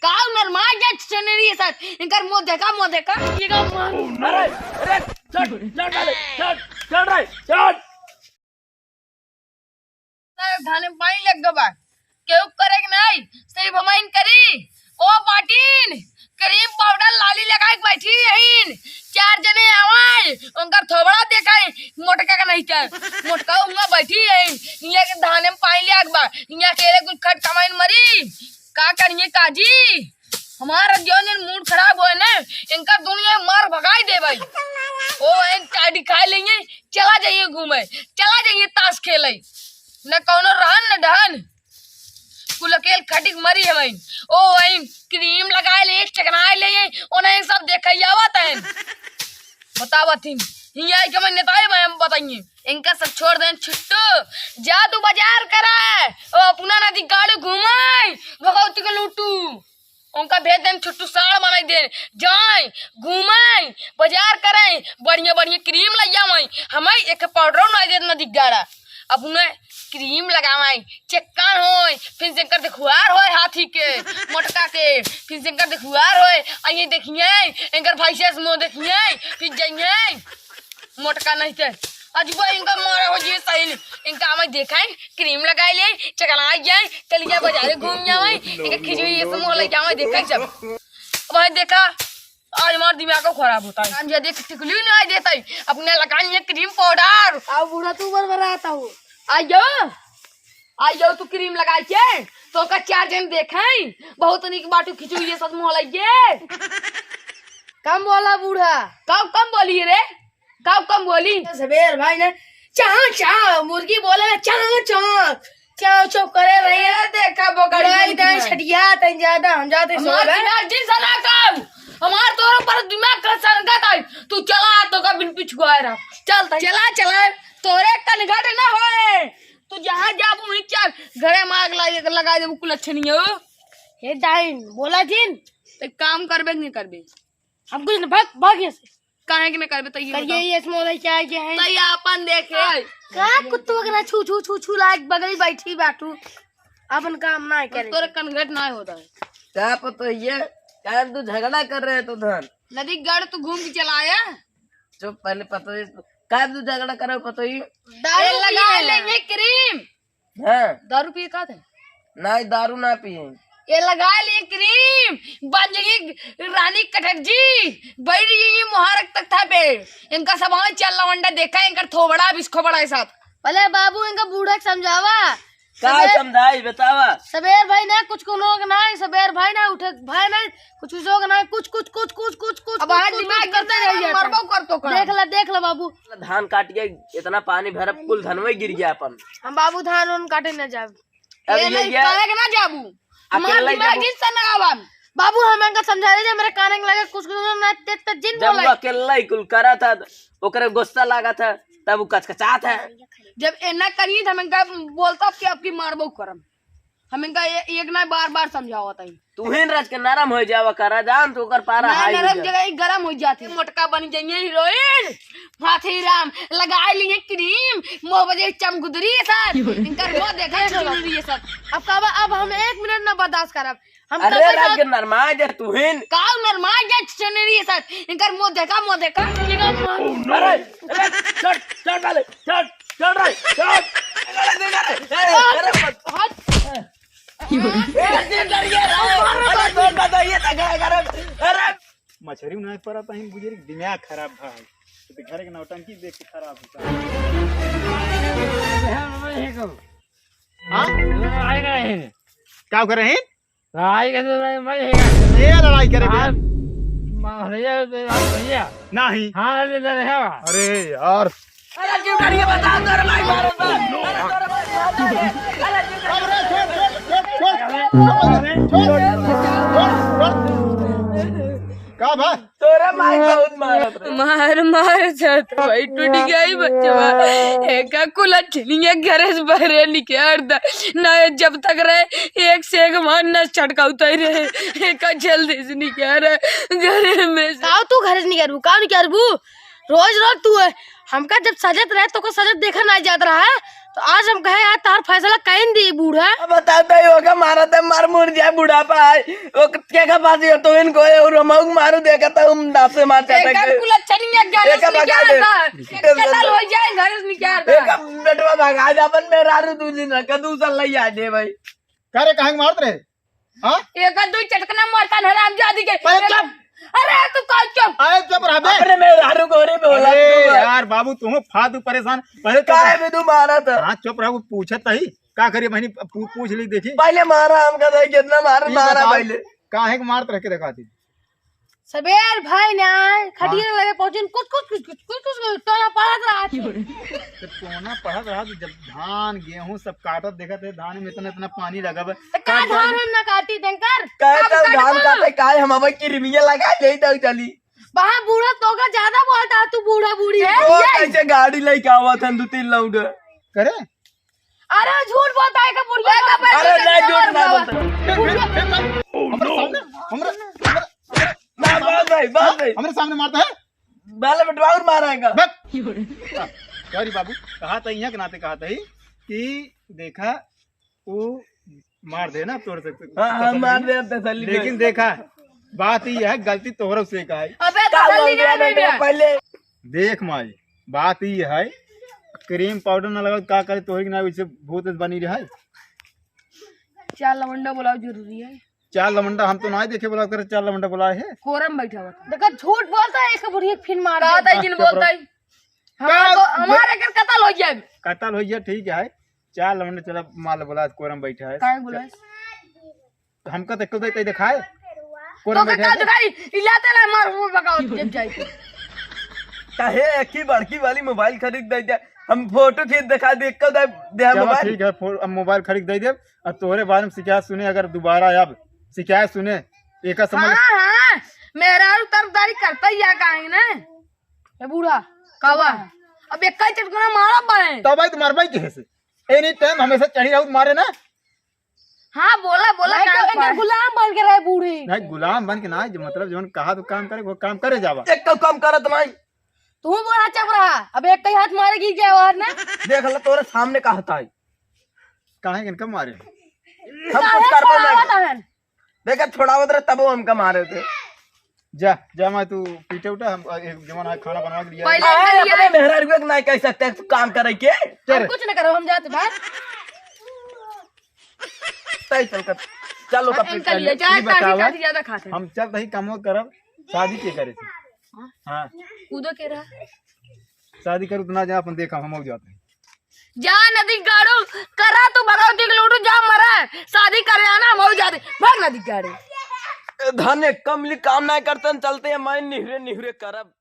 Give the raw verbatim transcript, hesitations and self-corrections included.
काऊ नरमाई जा चुनरी सर, इनकर मुंह देखा, मुंह देखा। ये का मार। अरे, अरे, छोड़, छोड़, छोड़, छोड़, छोड़, छोड़। धान में पानी लग गवा, केहू करे के नहीं, सिर्फ हम इन करी। ओ बाटिन, क्रीम पाउडर लाली लगाए के बैठी रहीन। चार जने आवाए, उनकर थोबड़ा देखाए, मोटका का नहीं कर। मोटका उहाँ बैठी रहीन, हियाँ के धाने में पानी लिया के बा, हियाँ अकेले कुछ खट कमाइन मरी। का करिए काजी? हमारा जौन दिन मूड खराब होए ने, इनका दुनिया मार भगाई दे भाई। ओ, इन टाडी खा लेंगे, चला जाइए घूमे, चला जाइए ताश खेले, न कौनो रहन न डहन। कुल अकेल खटिक मरी है वहीं। ओ, वहीं क्रीम लगाए ले, चकनाए ले, उन्हें सब देखे आवत है। बतावत ही, हियाँ आई के मैं नेताए भाई हम बताइए। इनका सब छोड़ दें छुट्टू, जा तू बाजार करे, ओ, अपना नदी गाड़ी घूमे, भगवती के लूटू। उनका भेज देन, छुट्टू साड़ बनाई देन, जाए, घूमे, बाजार करे, बढ़िया बढ़िया क्रीम लइ आवे। हमें एक पाउडर ना देत ना दिग्गारा। अब उन्हें क्रीम लगावे, चेक्कन होए, फिर से इनकर देखुआर होए हाथी के, मोटका के, फिर से इनकर देखुआर होए, आ ये देखिए, इनकर भैंसे से मुँह देखिए, फिर जाइए। मोटका नहीं थे। अजूबा इनका मारा हो जी सही। इनका हमें देखाई, क्रीम लगाई ले, चकला जाए, चल गया बाजारे घूम जावे, इनका खिचड़ी ये समूह ले जावे, देखाई सब। अब भाई देखा, आज हमारा दिमाग को खराब होता है। हम ये देख टिकली नहीं देता है, अपने लगाई ये क्रीम पाउडर। आओ बूढ़ा, तू बरबराता हो। आ जाओ, आ जाओ तू क्रीम लगाई के, तो का चार जन देखाई, बहुत निक बाटू खिचड़ी ये सब मोहला ये। कम बोला बूढ़ा। कम, कम बोली रे। का कम बोली? सबेर भाई ने चां चां मुर्गी बोले ना, चां चां चां चुप करे रही। ये देखा बोकरी दाई मुर्गी दाई भाई। छटिया तन ज्यादा हम जाते हमार सोबे। दिमाग जिन सना कम, हमार तोरो पर दिमाग का सनका ताई। तू चला तो का बिन पिछुआ रहा। चल ताई। चला, चला, तोरे कनघट ना होए। तू जहाँ जाबू वहीं चल, घरे में आग लगा, लगा देबू कुलच्छनी हो। हे डाइन, बोला जिन। ते काम करबे कि नहीं करबे? हम कुछ न, भाग, भाग यहाँ से। काहे के न करबे, तइये करिए बताओ। ये इसमें उधर क्या है, क्या है? तइये आपन देखे। का कुत्तों के ना छू, छू, छू, छू लायक बगल बैठी बाटू। अपन काम ना करे। तोरे कनघट ना होता है। का पतो ये? काहे तू झगड़ा कर रहे तो धन? नदी गढ़ तू घूम के चला आया? चुप, पहले पतो ये, काहे तू झगड़ा करे पतो ये? दारू ए, लगा पिए ले ना। ये क्रीम। हाँ। दारू पिए का थे? नहीं, दारू ना पिए। ये लगा ले क्रीम, बन जाएगी रानी कटक जी, बैठ जाएगी मुहारक तख्ता पे। इनका सब हमें चल लवंडा देखा, इनका थोबड़ा बिस्खोबड़ा के साथ। भले बाबू, इनका बूढ़ा के समझावा। का सबेर समझाई, बतावा। सबेर भाई ना कुछ कोनो के ना, सबेर भाई ना उठे, भाई ना कुछ कुछ के ना, कुछ, कुछ, कुछ, कुछ, कुछ, कुछ, अब कुछ, आज कुछ, दिमाग कुछ करते करते रह रहिए। मरबो कर तो का। देख ला, देख ला बाबू। धान काट के इतना पानी भरब, कुल धनवे गिर गया अपन। हम बाबू धान उन काटे न जाब। अब ये ये नहीं, क्या? काहे के ना जाबू? अकेला हमार ही दिमाग जाबू। जिन से ना आवा। बाबू, हम इनका समझा रहे, हमरे कान में लगे, कुछ, कुछ ना, ते, ते जिन जब बोला। वो अकेला ही कुल करा था, ओकरे गुस्सा लागा था, तब वो कचकचात है। जब एना करी, तो हम इनका बोलता कि आपकी मारबो करम। हम इनका ए-, एक ना बार-बार समझावत हई। तुहिन रच के नरम हो जावा करा जान, तो ओकर पारा ना, हाई हो नरम जाए। जगह ही गरम हो जाती। मोटका बन जाइए हीरोइन, हाथी राम लगा लिए क्रीम, मोह बजे चमगुदरी सर, इनकर मुंह देखा चुनरी सर। अब का बा, अब हम एक मिनट ना बर्दाश्त करब। हम अरे तबे राज तो के नरमा जा तुहिन। का नरमा जा चुनरी सर, इनकर मुंह देखा, मुंह देखा। अरे, अरे, छोड़, छोड़ डाले। चल, चल रे, चल। अरे, अरे, अरे, हट। ए, दे दरिया रे। अरे, तो बताइए, तो क्या करे? अरे। मछरी उन्हें पर आता है, बुजुर्ग दिमाग खराब भा है। तो घर के नौटंकी देख के खराब होता है। हाँ? आएगा ही। का करे हैं? लड़ाई करे तो मैं, मैं ही ये लड़ाई करे भैया? हाँ, मा-, भैया, तो आप भैया। नहीं। हाँ, ले, ले, ले, हाँ। अरे यार। अरे, क्यों गाड़ी बता, तोरे भाई मारो, अरे, तोरे भाई मारो, अरे, क्यों गाड़ी छोड़, छोड़, छोड़, छोड़, छोड़, छोड़, छोड़। का भा? तोरा माई बहुत मारत रहे। मार, मार जात भाई, टूट गई बचवा। एका कुलछनिया घरे से बाहरे निकाल दा। ना जब तक रहे, एक से एक मार ना छटकावता ही रहे। एका जल्दी से निकाल रहा घरे में से। काऊ तू घरे से निकालबू? काऊ निकालबू? रोज रोज तू है। हमका जब सजत रहे, तो को सजत देखा ना जात रहा है। तो आज हम कहे यार, तार फैसला कइन दी बूढ़ा। अब बताओ तो, ओका मारा त मार मुर जाए बुढ़ापा है। ओ के का पास ये तो इनको है, और हम मारू देखा त हम दांत से मार चाहता एकर है। कुल अच्छा नहीं है, घर एका से भगा निकाल दे। दा। कतल हो जाए, घर से निकाल दा। एका बेटवा भगा दे, अपन मेहरारू दू दिन रख, दूसर लई आ जे भाई। का रे, काहे के मारत रहे? हाँ? एक आध दो चटकना मारता न हरामजादी के। अरे चुप। अरे तू कहाँ चुप? अरे चुप रह बे। अपने मेहरारू को रे बोला अरे तू। यार बाबू, तू फालतू परेशान। पहले चुप काहे रह। में तू मारा था? हाँ, चुप रह, वो पूछत ही। का करिए बहनी, पू-, पूछ ली देखी। पहले मारा हमका था, कितना मारा, ई मारा बताओ, पहले। काहे के मारत रह के देखा थी? सबेर भाई ना, खटिया हाँ। लगे पहुंचिन, कुछ, कुछ, कुछ, कुछ, कुछ, कुछ, कुछ, टोना पड़त रहा थी। तो टोना पड़त रहा थी, जब धान, गेहूं सब काटत देखत है, धान में इतना, इतना पानी लगा बा। तो का काट धान दे। हम ना काटी देंकर? कहे का तो काट धान बोला? काटे, काहे हम अब किरमिया लगा ले दे चली। वहाँ बूढ़ा तो का ज्यादा बोलता है, तू बूढ़ा बूढ़ी है। ओ, ये कैसे गाड़ी लेके आवा था दो तीन लौंडे? करे? अरे झूठ बोलता है का बुढ़िया का पैसा अरे का नहीं, झूठ ना बोलता। बुढ़िया हमरे सामने, हमरे, हमरे ना, बात नहीं, बात नहीं। हमरे सामने मारता है? बाला बेटवा और मारेगा। बक। सॉरी बाबू, कहा था यहाँ के नाते कहा था ही कि देखा वो मार दे ना तोर से। हाँ, हाँ, तसल्ली मार में। दे, अब तसल्ली में। लेकिन देखा, बात ये है, गलती तोहरो से का है। अबे का तसल्ली बोल रहा नहीं बेटा, मिला। पहले देख माई, बात ये है, क्रीम पाउडर ना लगाओ, का करे तोहरे के ना वैसे भूत बनी रहे। चार लवंडा बुलाओ, जरूरी है। चार लवंडा हम तो ना देखे, बुला कर चार लवंडा बुलाए है। कोरम बैठा हुआ था। देखा, झूठ बोलता है, एक बुढ़िया फिन मार कहा दे। था जिन चुप रहो। बोलता है। हमारे का को, हमारे घर कतल हो जाए। कतल हो गया, ठीक है। चार लवंडा चला, माल बुला, कोरम बैठा है। काहे बुलाए? हमका तो एक्को दे, दे दिखाए। तो कोरम का बैठे का हैं। दिखाई? इलाते ला मार वो बगाओ जब जाए के। काहे एक ही बड़की वाली मोबाइल खरीद दे दे। हम फोटो खींच दिखा दे, एक्को दे, दे हम चलो मोबाइल। ठीक है, फो-, अब मोबाइल खरीद दे दे। अब तोहरे बारे में शिकायत सुने, अगर दोबारा अब शिकायत सुने, एका समझ हाँ, हाँ, मेरा तरफदारी करता ही या काहे ना? ए बूढ़ा, कावा? अब एक ही चटकना मारा पाए। तब भाई तुम्हारे भाई कहे से? Any time हमेशा चढ़ी रहू मारे ना। हाँ, बोला, बोला, नहीं, काहे तो इनके पाए? गुलाम बन के रहे बूढ़ी। नहीं, गुलाम बन के ना, जो मतलब जौन कहा तो काम करे, वो काम करे जावा। एक तो काम करत नहीं। तू बोला चुप रहा, अब एक ही हाथ मारेगी क्या और ना? देख ला, तोरे सामने कहता है। काहे इनका मारे? हम काहे कुछ करबो नहीं। मारत हन? देखा, छोड़ावत रहे, तबो हमका मारे थे। जा, जा, मैं तू पीटे उठा, हम, अ, एक जवान है, खाना बनवा के लिया। पहले अरे, इनका लिया अपने है। मेहरारू के नहीं कह सकते, तू काम करे के। चल। हम कुछ न करो, हम जाते बाहर। तय चल कर, चलो, तब इनका फिर लिए, चाहे ई बतावा, काफी, काफी ज्यादा खाते हैं। हम चल रही कमो करब, शादी के करे थे? हाँ। हाँ। कूदो के रहा। शादी करू तो ना जा, अपन देखा, हम हो जाते हैं। जा नदी गाड़ू, करा तू भगवती के लूटू, जा मरा, शादी करे आना, हम हो जाते, भाग नदी गाड़ू। ए, धन एक कमली काम नहीं करते, चलते हैं, मैं निहरे निहरे करब।